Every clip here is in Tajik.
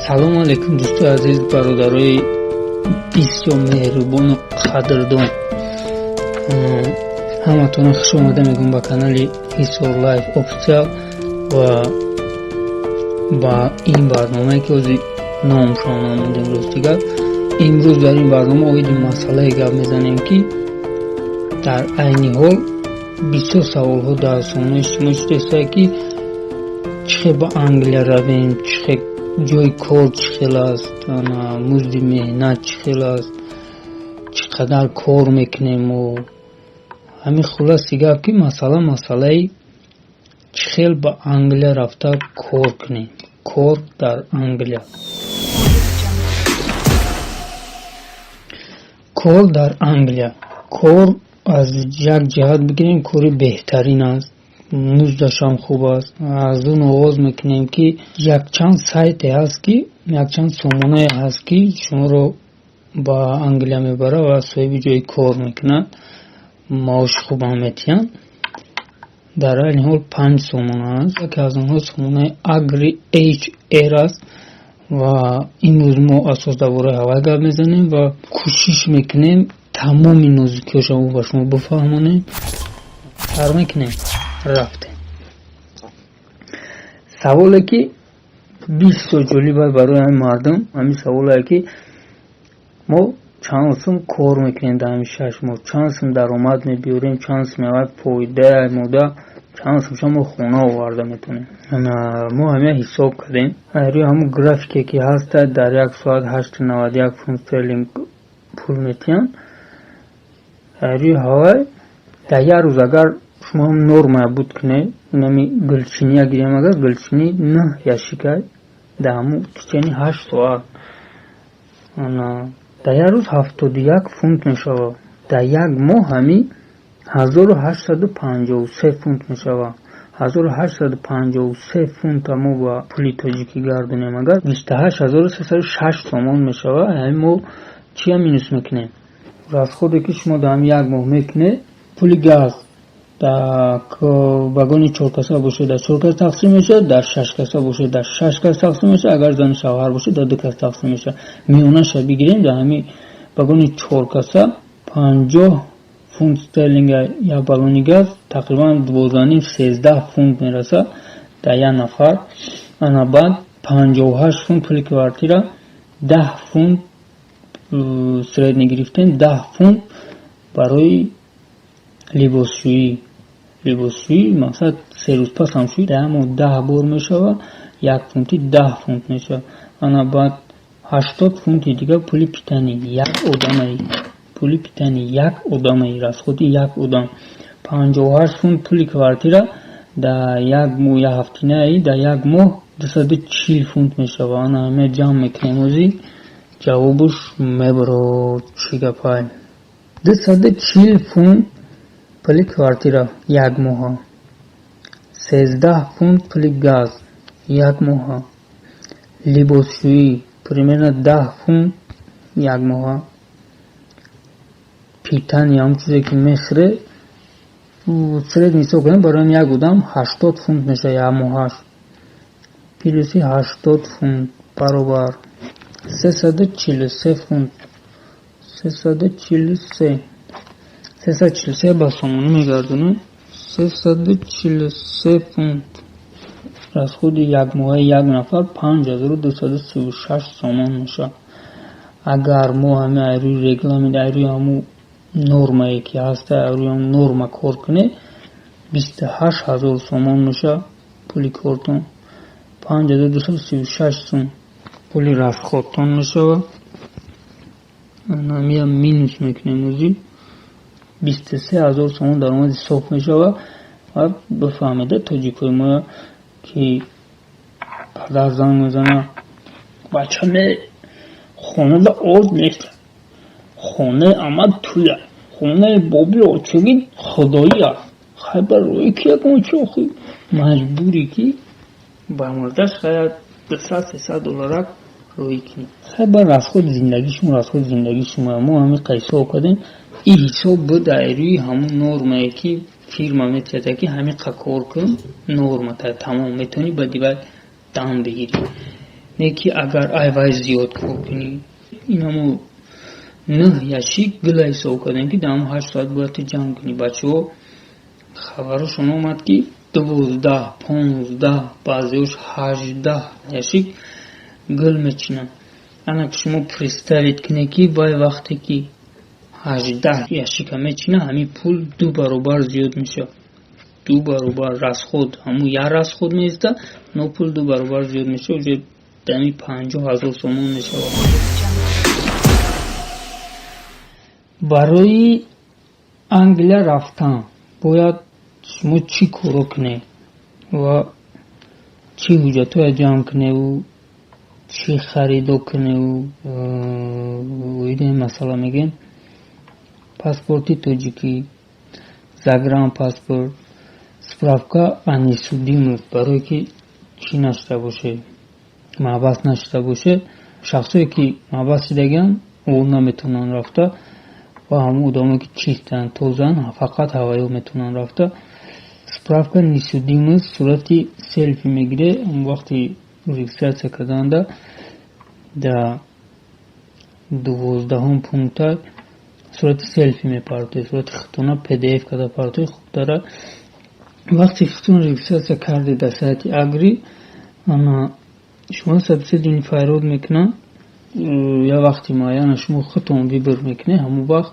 Салому алейкум, дӯстои азиз, бародарои бисёр меҳрубону қадрдон. Ҳаматонро хушомада мегӯям ба канали Ҳисор Лайф Официал ва ба ин барномае, ки ҳозир номшон намондем. Рости гап, имрӯз дар ин барнома оиди масъалае гап мезанем, ки дар айни ҳол бисёр саволҳо дар сомонаи иҷтимоӣ шудааст, ки чӣ хел ба Англия равем, чӣ хел ҷои кор чӣ хел аст, музди меҳнат чӣ хел аст, чӣ қадар кор мекунем мо. Ҳамин хулоси гап, ки масъала масъалаи чӣ хел ба Англия рафта кор кунем, кор дар Англия, кор дар Англия. Кор аз як ҷиҳат бигирем, кори беҳтарин аст, муздашам хуб аст. Аз он оғоз мекунем, ки якчанд сайте ҳаст, ки якчанд сомонае ҳаст, ки шуморо ба Англия мебарад ва соҳиби ҷои кор мекунад, маоши хубам метиҳанд. Дар айни ҳол панҷ сомона аст. Яке аз онҳо сомонаи Агри HR аст ва имрӯз мо асос дар бораи ҳавай гап мезанем ва кӯшиш мекунем тамоми нозукиҳошро ба шумо бифаҳмонем. Сар мекунем, рафтем. Саволе, ки бисёр ҷолиб аст барои ҳамин мардум, ҳамин саволе, ки мо чанд сум кор мекунем дар ҳамин 6 моҳ, чанд сум даромад мебиёрем, чанд сум меояд фоида мода, чанд сумша мо хона оварда метавонем. Мо ҳамин ҳисоб кардем. Рӯи ҳамун графике, ки ҳаста, дар як соат 8,91 фунт стерлинг пул метиҳанд. Рӯи ҳавай дар як рӯз, агар шумо нормая буд кунед, инами гулчиния гирем, агар гулчинӣ нӯҳ ящика дар ҳамун течение 8 соат, дар як рӯз 71 фунт мешавад. Дар як моҳ ҳамин 1853 фунт мешавад. 1853 фунта мо ба пули тоҷикӣ гардонем агар, 28 306 сомон мешавад. Ҳамин мо чия минус мекунем? Расходе, ки шумо дар ҳамин як моҳ мекунед: пули газ дар вагони чоркаса бошад, дар чор кас тақсим мешавад, дар шаш каса бошад, дар шаш кас тақсим мешавад, агар зану шавҳар бошад, дар ду кас тақсим мешавад. Миёнаша бигирем, дар ҳамин вагони чоркаса 50 фунт стерлинга як баллони газ, тақрибан 12,5, 13 фунт мерасад дар як нафар. Ана баъд 58 фунт пули квартира, 10 фунт средний гирифтем, 10 фунт барои либосшӯӣ. Либосшӯӣ, мақсад, 3 рӯз пас ҳам шӯӣ, дар як моҳ 10 бор мешавад, як фунти 10 фунт мешавад. Ана баъд 80 фунти дигар пули питание як одамаи, пули питание як одамаи, расходи як одам. 58 фунт пули квартира дар як моҳ, як ҳафтинаи, дар як моҳ 240 фунт мешавад. Ана ҳамин ҷамъ мекунем, озӣ ҷавобуш мебарод. Чӣ гапай? 240 фунт пули квартира як моҳа, 13 фунт пули газ як моҳа, либосшӯӣ примерно 10 фунт як моҳа, питание, ҳамон чизе, ки мехӯре, средний ҳисоб кунем, барои як одам 80 фунт мешавад як моҳаш. Плюси 80 фунт баробар 343 фунт. 343, 343 ба сомонӣ мегардонем. 343 фунт расходи якмоҳаи як нафар 5236 сомон мешавад. Агар мо ҳамин ай рӯи регламент, ай рӯи ҳамун нормае, ки ҳаста, ай рӯи ҳамун норма кор кунед, 28 000 сомон мешавад пули кортон. 5236 сум пули расходтон мешавад. Ҳамиам минус мекунем, ӯзи 23 000 сомон даромади соф мешавад. Ва бифаҳмеда, тоҷикои мо, ки падар занг мезанад: «Бачаме, хонада орд нест, хонаи амак туя, хонаи боби очагӣ худоӣ аст, хай ба рӯи ки ягон чи?» Охи маҷбурӣ, ки ба мурдаш хай 200, 300 долларак рӯӣ кунӣ. Хай ба расходи зиндагии шумо, расходи зиндагии шумо. Мо ҳамин ҳисоб кардем. Ин ҳисоб буд ай рӯи ҳамун нормае, ки фирма метиҳад, ки ҳамин қа кор кун, норма тамом, метавонӣ ба дивай дам бигирӣ. Не ки агар ай вай зиёд кор кунӣ, инамо нӯҳ ящик гила ҳисоб кардем, ки дар ҳамн 8 соат бояд ту ҷамъ кунӣ. Бачаҳо хабарашон омад, ки 12, 15, баъзеош 18 ящик гул мечинанд. Ана ки шумо представить кунед, ки вай вақте ки 18 ящика мечина, ҳамин пул ду баробар зиёд мешавад, ду баробар расход. Ҳамун як расход меиста, но пул ду баробар зиёд мешавад, уже дами 50 000 сомон мешавад. Барои Англия рафтан бояд шумо чӣ коро кунед ва чӣ ҳуҷҷатҳоя ҷамъ куневу чӣ харидо куневу, оиди ин масъала мегӯем. Паспорти тоҷикӣ, загранпаспорт, справка о несудимость, барое ки чӣ нашуда бошед, маҳбас нашуда бошед. Шахсое ки маҳбас шудагианд, о наметавонанд рафта, ва ҳамон одамое ки чистанд, тозаанд, фақат ҳавайё метавонанд рафта. Справка несудимость сурати селфи мегире, вақти регистрация карданда дар 12-ум пункта сурати селфи мепартоед, сурати худтона PDF карда партоед, хубтара. Вақте худтон регистрация кардед дар сайти Агри, ана шумо собеседование файрод мекунанд. Як вақти муайяна шумо худтон выбор мекунед, ҳамон вақт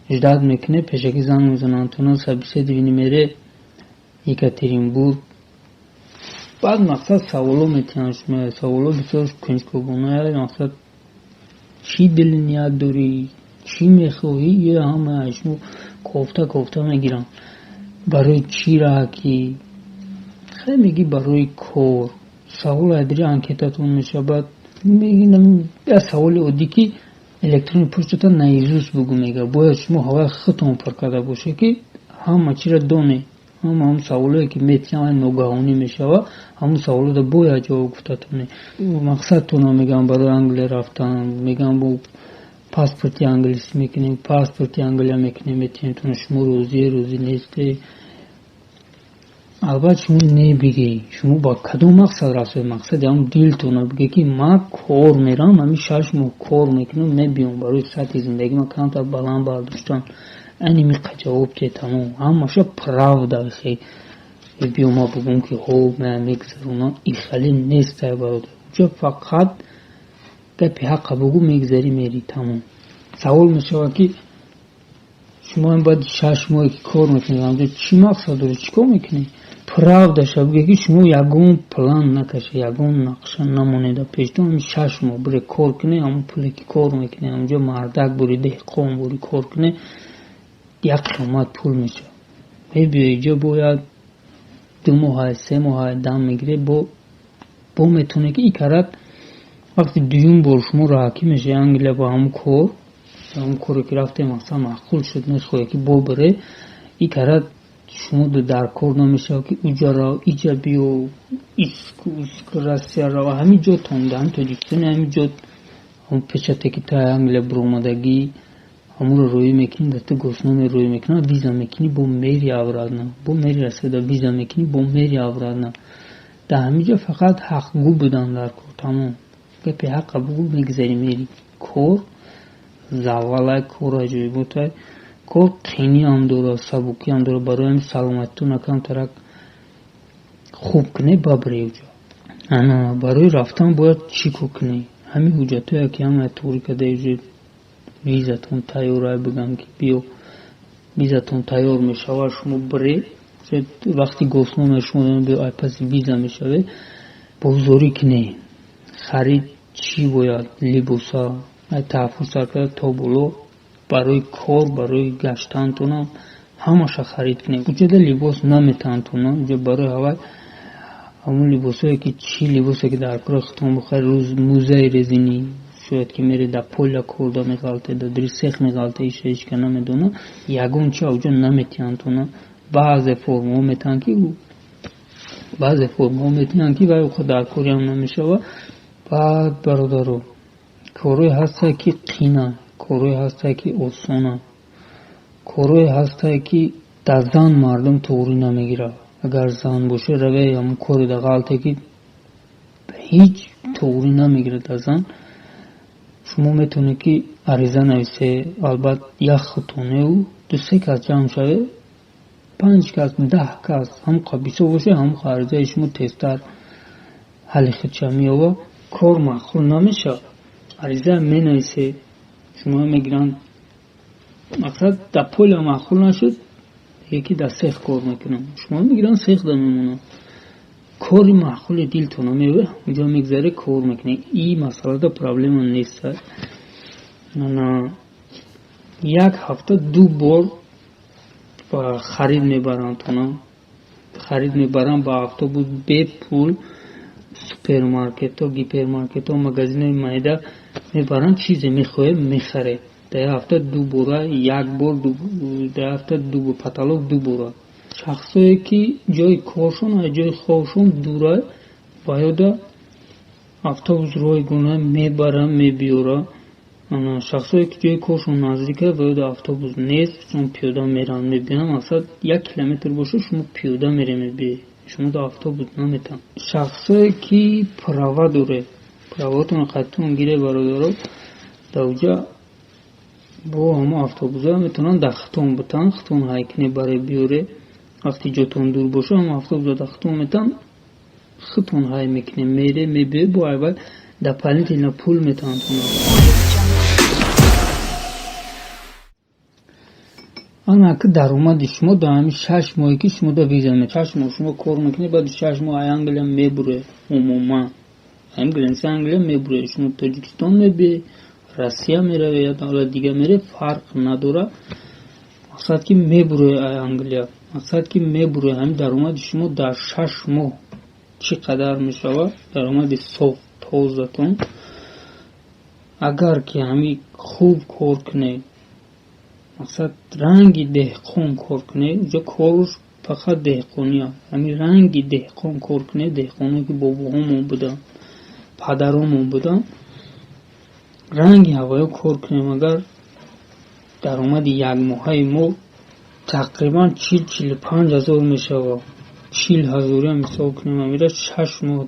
ждать мекунед, пешакӣ занг мезананд тона, собеседование мере Екатеринбург. Баъд мақсад саволо метиҳанд шумо, саволо бисёр кунҷкобона. Мақсад, чӣ дили ният дорӣ, чӣ мехоҳӣ, ё ҳама шумо кофта кофта мегиранд. Барои чӣ раҳ ки хеле мегӣ, барои кор. Савол айдири анкетатон мешавад, як саволи оддӣ, ки электронный почтата наизусть бугӯ, мега. Бояд шумо ҳаваи худтон пур карда бошед, ки ҳама чиро донед. Ҳама ҳамн саволое ки метиҳанд, ногаҳонӣ мешавад, ҳамун саволоро бояд ҷавоб гуфта тонед. Мақсадтонро мегӯям, барои Англия рафтан мегӯям, бо паспорти англисӣ мекунем, паспорти Англия мекунем, метиҳем. Шумо розие, розӣ несте? Албатта, шумо не бигӣ, шумо ба кадом мақсад рафтед. Мақсади ҳамн дилтонро бигӯ, ки ман кор мерам, ҳамин 6 моҳ кор мекунам, мебиём, барои сатҳи зиндагӣ ман камтар баланд бардоштан. Айни миқа ҷавоб диҳед, тамом, ҳамаша правда. Хе биё, ма бугӯм, ки ҳо, ман мегузаронам, ихале нестай, бародар. Уҷа фақат гапи ҳаққа бугӯ, мегузарӣ, мерӣ, тамом. Савол мешавад, ки шумо баъди 6 моҳе ки кор мекунед, ҳамҷо чӣ мақсад доред, чӣ кор мекунед? Правдаша бигӯ, ки шумо ягон план накашед, ягон нақша намонед пештон. Ҳамин 6 моҳ бире кор кунед, ҳамон пуле ки кор мекунед, ҳамҷо мардак бури, деҳқон бури, кор кунед, як қиёмат пул мешавад. Мебиёи иҷо, бояд 2 моҳа, 3 моҳа дам мегиред, бо метавонед, ки икарат вақти дуюм бор шумо раҳакӣ мешавед Англия, ба ҳамон кор, ҳамон коре ки рафтем, мақсад маъқул шуд, мехоҳед, ки бо бире, икарат шумо дар кор намешавад, ки уҷа рав, иҷа биё, Россия рав, ҳамин ҷотон, ҳамин Тоҷикистони, ҳамин ҷо ҳамон печате ки таи Англия биромадагӣ, ҳамонро роӣ мекунӣ, дар ту госномер роӣ мекунад, виза мекунӣ, бо мери обратно, бо мери Россияда виза мекунӣ, бо мери обратно. Дар ҳамин ҷо фақат ҳақгӯ будан дар кор, тамом. Гапи ҳаққа бугӯ, мегузарӣ, мери. Кор заввалай, кор аҷоиботай, кор қиниам дорад, сабукиам дорад. Барои ҳамин саломатитона камтарак хуб кунед, бабре уҷо. Ана барои рафтан бояд чӣ кор кунед? Ҳамин ҳуҷҷатҳое ки ҳамаи туғри карда, уже визатон тайёр, бигам ки биё, визатон тайёр мешавад, шумо бире. Вақти госномер шумо биё, айпаси виза мешавед, бозорӣ кунед. Харид чӣ бояд? Либоса таҳаффуз сар карда то боло, барои кор, барои гаштантонам ҳамаша харид кунед. Уҷода либос наметаҳанд, уҷо барои ҳавай ҳамон либосое ки чӣ либосе ки дар кори худтон бихаред, рӯз мӯзаи резинӣ, шояд ки меред дар поля корда меғалтед, дар дри сех меғалте, иша ҳечка намедонад. Ягон чи ауҷо наметиҳанд тона. Баъзе формаҳо метиҳанд, ки баъзе формаҳо метиҳанд, ки вай дар кориам намешавад. Баъд, бародаро, корҳое ҳастае, ки қина, корҳое ҳастае, ки осона, корҳое ҳастае, ки дар зан мардум туғрӣ намегирад. Агар зан боша, раве ҳамон коре да ғалте, ки Ҳеҷ туғрӣ намегирад аз зан. Шумо метавонед, ки ариза нависе, албат як худтоневу ду-се кас ҷамъ шавед, панҷ кас, 10 кас, ҳамқа бисёр боше, ҳамқа аризаи шумо тезтар ҳалли худша меёбад. Кор маъқул намешавад. Ариза менависе, шумо мегиранд. Мақсад дар поля маъқул нашуд, яке дар сех кор мекунам. Шумо мегиранд, сех да мемонанд. Кори маъқули дилтон намеёбад, ҳамҷо мегзаре, кор мекунед. Ин масъалада проблема нест. Як ҳафта ду бор ба харид мебаранд тона. Харид мебаранд ба автобус бепул, супермаркетҳо, гипермаркетҳо, магазинҳои майда мебаранд, чизе мехоҳед мехаред. Дар як ҳафта ду бора, як бор, дар як ҳафта ду бор, потолок ду бора. Шахсое ки ҷои коршон ва ҷои хобшон дура, ба ёда автобус ройгона мебара, мебиёра. Шахсое ки ҷои коршон наздика, ба ёда автобус нест, чун пиёда мераванд, мебиёранд. Мақсад 1 километр боша, шумо пиёда мере мебиёед, шумо да автобус наметавонед. Шахсое ки права доред, праваотонро қайтон гире, бародаро, дар уҷа бо ҳамо автобусҳо метавонанд дар хитон битан, хитон ҳайкне баре биёре. Вақти ҷотон дур боша, ҳамо автобусҳо дар хитон метан, хитон ҳай мекуне, мере, мебиёе, бо айвай дополнительно пул метавонанд. Ана ки даромади шумо дар ҳамин 6 моҳе ки шумо да виза мед, 6 моҳ шумо кор мекунед, баъди 6 моҳ ай Англия мебуре, умуман ҳамин граница Англия мебуре, шумо Тоҷикистон мебиед, Россия меравед ё давлати дига меравед, фарқ надорад. Мақсад ки мебуре ай Англия, мақсад ки мебуре. Ҳамин даромади шумо дар 6 моҳ чӣ қадар мешавад? Даромади соф тозатон, агар ки ҳамин хуб кор кунед, мақсад ранги деҳқон кор кунед, уҷа корш фақат деҳқонӣ аст. Ҳамин ранги деҳқон кор кунед, деҳқоное ки бобоҳомон буданд, падаромон буданд, ранги ҳавоё кор кунем, агар даромади якмоҳаи мо тақрибан 40-45 ҳазор мешавад. 40 ҳазориам ҳисоб кунем, амира 6 моҳ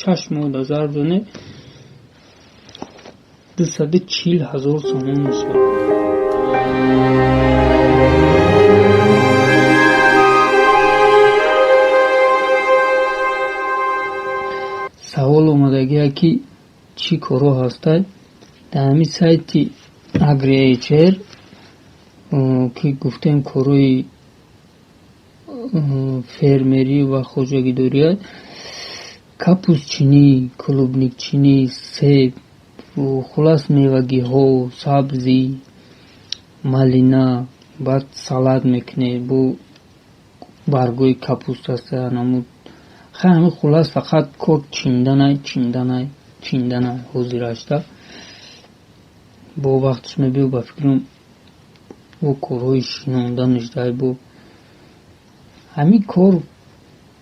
6 моҳ да зарб занед, 240 ҳазор сомон мешавад. Савол омадагие ки чӣ корҳо ҳастанд дар ҳамин сайти AgriHR, ки гуфтем корҳои фермерӣ ва хоҷагидория, капустчинӣ, клубникчинӣ, себ, хулас мевагиҳо, сабзӣ, малина, баъд салат мекунед, бо баргҳои капуст ҳастанд, ҳамун хай ҳамин хулас фақат кор чинданай, чинданай, чинданай ҳозирашта. Бо вақташ мебиёд, ба фикрам, бо корҳои шинонданаш дай бо ҳамин кор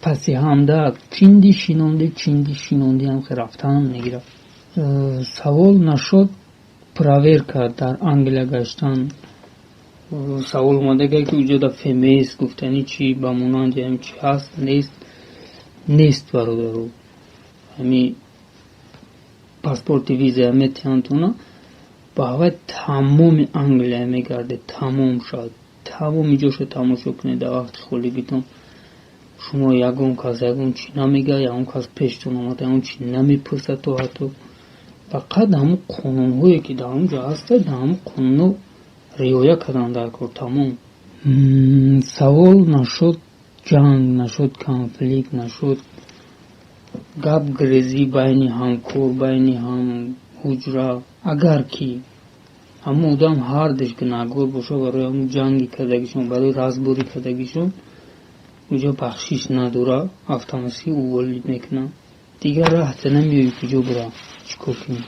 паси ҳамда чинди шинонди, чинди шинонди ҳам хел рафтан мегирад. Савол нашуд проверка дар Англия гаштан. Савол омадага ки уҷо да ФМС гуфтани чи ба монанди ҳам чи ҳаст, нест. Нест, бародаро. Ҳамин паспорти виза метиҳанд тона, ба ҳавай тамоми Англия мегардед, тамом шавад, тамоми ҷошо тамошо кунед дар вақти холигитон. Шумо ягон кас ягон чи намегӯяд, ягон кас пештон омада ягон чи намепурсад, то ҳатто фақат ҳамун қонунҳое ки дар он ҷо ҳастад, дар ҳамун қонунҳо риоя кардан дар кор, тамом. Савол нашуд ҷанг, нашуд конфликт, нашуд гап гирезӣ байни ҳамкор, байни ҳамҳуҷра. Агар ки ҳамун одам ҳардуш гунаҳгор бошад барои ҳамун ҷанги кардагишон, барои разборӣ кардагишон, уҷо бахшиш надорад, автоматически уволить мекунад. Дигар раҳта намеёбӣ куҷо бира, чӣ кор кунӣ.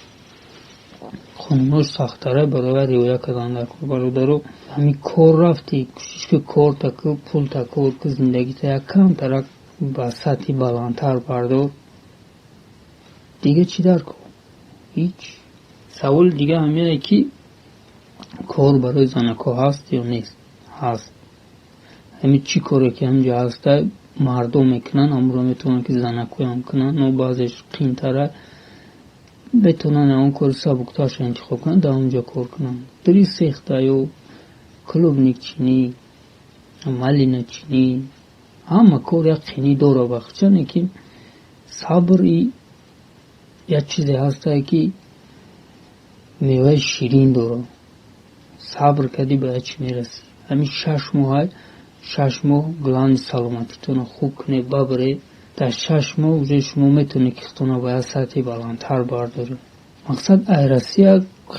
Қонунҳош сахттара, барои вай риоя кардан дар кор, бародаро. Ҳамин кор рафтӣ, кӯшиш ки корта ку, пулта кор ку, зиндагита якамтарак ба сатҳи баландтар бардор. Дига чӣ дар кор? Ҳеҷ. Саволи дига ҳамине ки кор барои занакҳо ҳаст ё нест? Ҳаст. Ҳамин чӣ коре ки ҳаминҷо ҳаста, Мардо мекунанд, ҳамонро метавонанд, ки занакоям кунанд, но баъзеш қиинтара. Метавонанд ягон кори сабуктарша интихоб кунанд, дар он ҷо кор кунанд. Три сехта ё клубникчинӣ, малиначинӣ, ҳама кор як қинӣ дора бахча, лекин сабр и як чизе ҳастае, ки меваи ширин дорад. Сабр кардӣ, ба як чӣ мерасӣ. Ҳамин 6 моҳай, 6 моҳ главный саломатитонро хуб кунед, бабаред. Дар 6 моҳ уже шумо метавонед, ки худтонро ба як сатҳи баландтар бардоред. Мақсад, ай Россия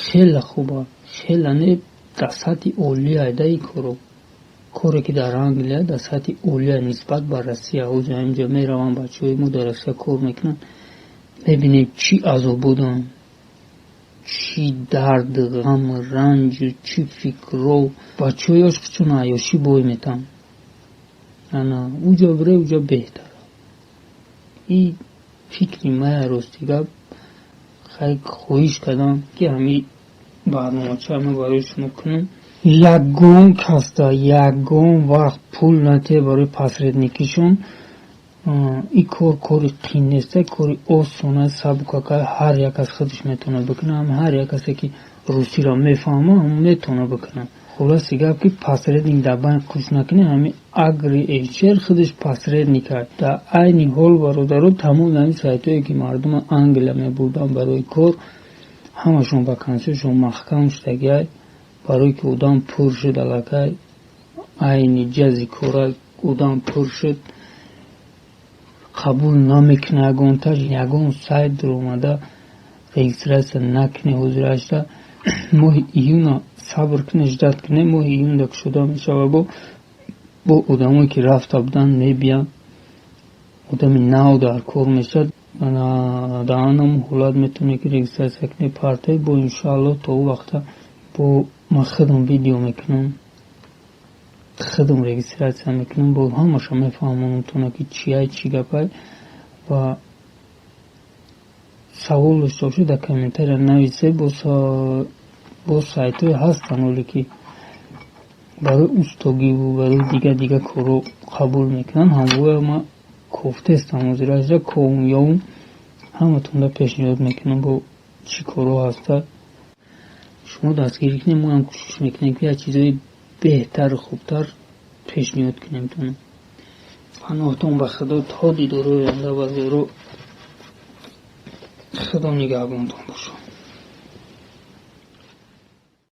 хеле хуба, хеле не, дар сатҳи олия да ин коро. Коре, ки дар Англия, дар сатҳи олия нисбат ба Россия. Ҳозир ҳаминҷо мераванд бачаҳои мо, дар Россия кор мекунанд, мебинем, чӣ азободанд, чӣ дарду ғаму ранҷу чӣ фикрро. Бачаҳои ёш чун аёшӣ бой метаванд. Ана уҷо бире, уҷо беҳтар. И фикри мая, рости гап, хай, хоҳиш кардам, ки ҳамин барномача ма барои шумо кунам. Ягон касда ягон вақт пул натиҳед барои посредникишон. Ин кор кори қин неста, кори осона, сабукака, ҳар як кас худаш метавонад бикунад. Ҳар як касе, ки русиро мефаҳмад, метавонад бикунад. Хулоси гап, ки посредник дар банк куш накунед. Ҳамин Агри HR худаш посредник аст. Дар айни ҳол, бародаро, тамоми ҳамин сайтҳое, ки мардума Англия мебурданд барои кор, ҳамашон вакансияшон маҳкам шудагиай, барое ки одам пур шуд аллакай. Айни ҷази кора одам пур шуд, қабул намекунад ягонташ. Ягон сайт дуромада регистрация накунед. Ҳозирашда моҳи июна сабр кунед, ждать кунед. Моҳи июнда кушода мешавад. Бо одамое, ки рафта буданд, мебиянд, одами нав дар кор мешавад. Дар анам ҳолат метавонед, ки регистрация кунед партой. Бо иншоаллоҳ, то он вақта бо ман худам видео мекунам, худам регистрация мекунам, бо ҳамаша мефаҳмонамтона, ки чиай, чӣ гапай. Ва савол дошта бошед, дар комментария нависед. Бо сайтҳое ҳастанд оле, ки барои устогиву барои дигар дигар корҳо қабул мекунанд. Ҳамвоя ман кофтестам, ҳозирашда ковум, ёвум, ҳаматонда пешниҳод мекунам. Бо чӣ корҳо ҳаста, шумо дастгирӣ кунед, мо ҳам кӯшиш мекунем, ки як чизҳои беҳтару хубтар пешниҳод кунем тона. Паноҳтон ба Худо, то дидорҳои оянда, бародаро, Худо нигаҳбонтон бошад.